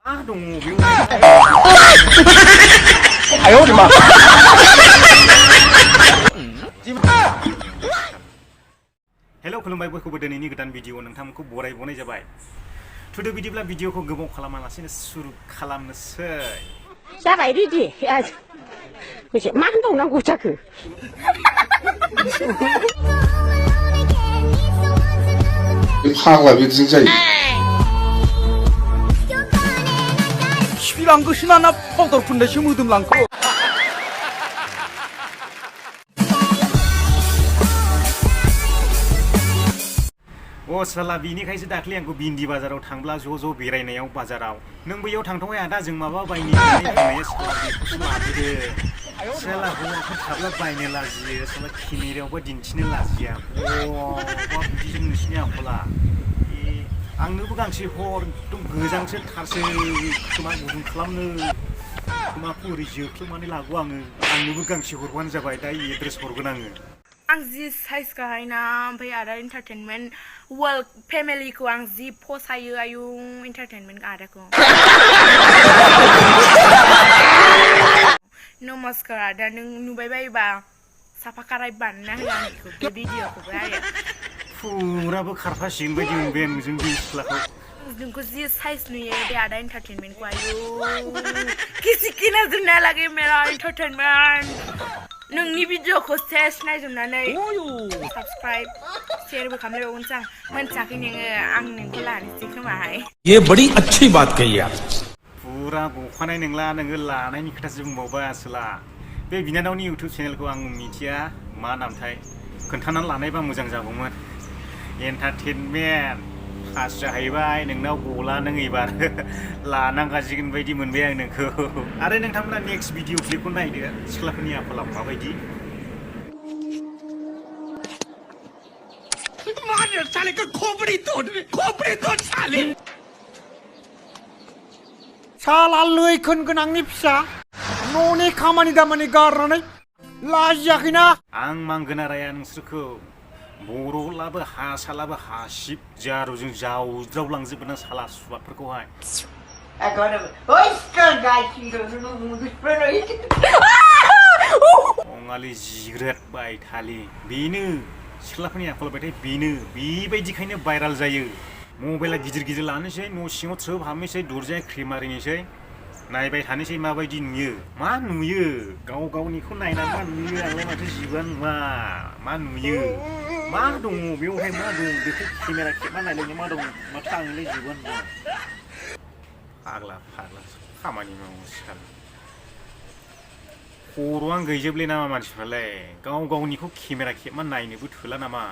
哎呦我的妈！Hello खुलुमबाय बयखौबो दिनैनि गोदान भिडिअ नोंथांमोनखौ बरायबावनाय जाबाय। थुदो बिदिब्ला भिडिअखौ गोबाव खालामालासिनो सुरु खालामनोसै। जाबाय रेडि एसे मा होनबावनांगौ जाखो? फाग्ला बिदिजों जायो। 시랑것이나 나 뻗어푼데시 무듬랑고 साला बिनिखायसो दाख्लै आंखौ बिन्दि बाजाराव थांब्ला ज' बेरायनायाव बाजाराव नों बैयाव थांथावबाय आदा जों माबा बायनो होननानै साला बेखौसो लाबोदो। साला हौवाफोर थाब्ला बायनो लाजियो, साला केमेरायावबो दिन्थिनो लाजिया। बा बिदिजों नोंसिनि आखला। आंनोबो गांसे हर, एकदम गोजांसो थारसै खोमा गुदुं खालामनो। खोमाखौ ओरै जोख्लोबनानै लागौ आंनोबो गांसे हरबानो जाबाय, दा एड्रेस हरगोन आङो। आं जि साइज गाहायना ओमफ्राय आदा एन्टारटेनमेन्ट वर्ल्ड फेमिलिखौ आं जि फसायो आयु एन्टारटेनमेन्ट आदाखौ। नमस्कार आदा, नों नुबाय बायोबा साफा काराय बानायना हो आंनिखौ बे भिडिअखौबो आरो। फुराबो खारफासिगोन बायदि मोनबाय आं नोंजों बे सिख्लाखौ। नोंखौ जि साइज नुयो बे आदा एन्टारटेनमेन्टखौ आयु किसी की नजर ना लगे मेरा एन्टारटेनमेन्ट। नोंनि भिडिअखौ सेस नायजोबनानै साबस्क्राइब शेयरबो खालामलायबावगोनसो आं। मोनथियाखै नोङो, आं नोंखौ लानोसै खोमाहाय। ये बड़ी अच्छी बात कही आप। फुरा गखानाय नंला, नोङो लानायनि खोथासो बुंबावबाय आसोला। बे बिनानावनि इउटुब चेनेलखौ आं मिथिया मा नामथाय, खोन्थानानै लानायबा मोजां जागौमोन। एन्टारटेनमेन्ट पास जाहैबाय नोंनाव गला नों एबार लानांगासिगोन बायदि मोनबाय आं नोंखौ। आरो नोंथांमोना नेक्स्ट भिडिअ क्लिपखौ नायदो, सिख्लाफोरनि आखला माबायदि। साला लैखोन गोनांनि फिसा न'नि खामानि दामानि गारनानै लाजियाखैना? आं मांगोना राया नोंसोरखौ बर'लाबो हासालाबो हासिब जारुजों जावज्रावलांजोबगोन आं साला सुवादफोरखौहाय। अङालि जिग्रेट बायथालि बेनो सिख्लाफोरनि आखल बायथाय बेनो। बेबायदिखायनो भाइराल जायो। मबाइला गिदिर लानोसै, न' सिङाव थ्रोब हाबनोसै, दरजाया ख्रिमारिनोसै, नायबाय थानोसै माबायदि नुयो। मा नुयो गावनिखौ नायनानै मा नुयो? आंलाय माथो जिबा नुवा, मा नुयो? मा दङ बेवहाय, मा दं बेखौ केमेरा खेबना नायलायनो मा दं? माथो आंलाय जिबा नुवा। फाग्ला खामानि मावो सिखार। खर'आनो गैजोबले नामा मानसिफ्रालाय? गावनिखौ केमेरा खेबना नायनोबो थोला नामा?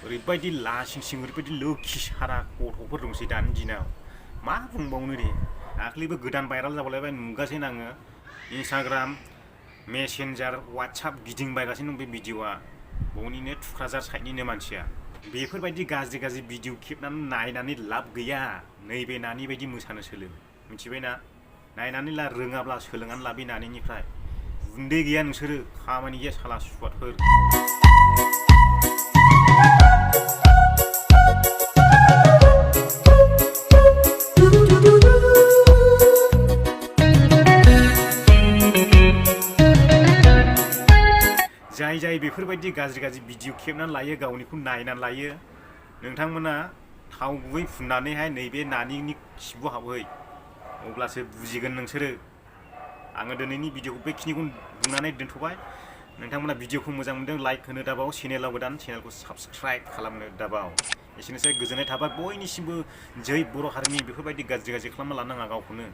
ओरैबायदि लासिंसिं, ओरैबायदि लोखि सारा गथ'फोर दंसै दानि दिनाव। मा बुंबावनो दे, दाख्लैबो गोदान भाइराल जाबावलायबाय नुगासिनो आङो। इन्सटाग्राम, मेसेन्जार, वाट्सएप गिदिंबायगासिनो दं बे भिडिअआ। बनिनो थुक्राझार साइडनिनो मानसिया। बेफोरबायदि गाज्रि भिडिअ खेबनानै नायनानै लाब गैया। नैबे नानि बायदि मोसानो सोलों, मिथिबायना? नायनानै ला, रोङाब्ला सोलोंनानै ला बे नानिनिफ्राय। गुन्दै गैया नोंसोरो, खामानि गैया साला सुवादफोर। जाय बेफोरबायदि गाज्रि भिडिअ खेबनानै लायो, गावनिखौ नायनानै लायो, नोंथांमोना थाव गुबै फुननानैहाय नैबे नानिनि खिबु हाबहै, अब्लासो बुजिगोन नोंसोरो। आङो दिनैनि भिडिअखौ बेखिनिखौ बुंनानै दोनथ'बाय। नोंथांमोना भिडिअखौ मोजां मोनदों लाइक होनो दाबाव, चेनेलाव गोदान चेनेलखौ साबस्क्राइब खालामनो दाबाव। एसेनोसै, गोजोननाय थाबाय बयनिसिमबो। जै बर' हारिनि बेफोरबायदि गाज्रि खालामना लानाङा गावखौनो।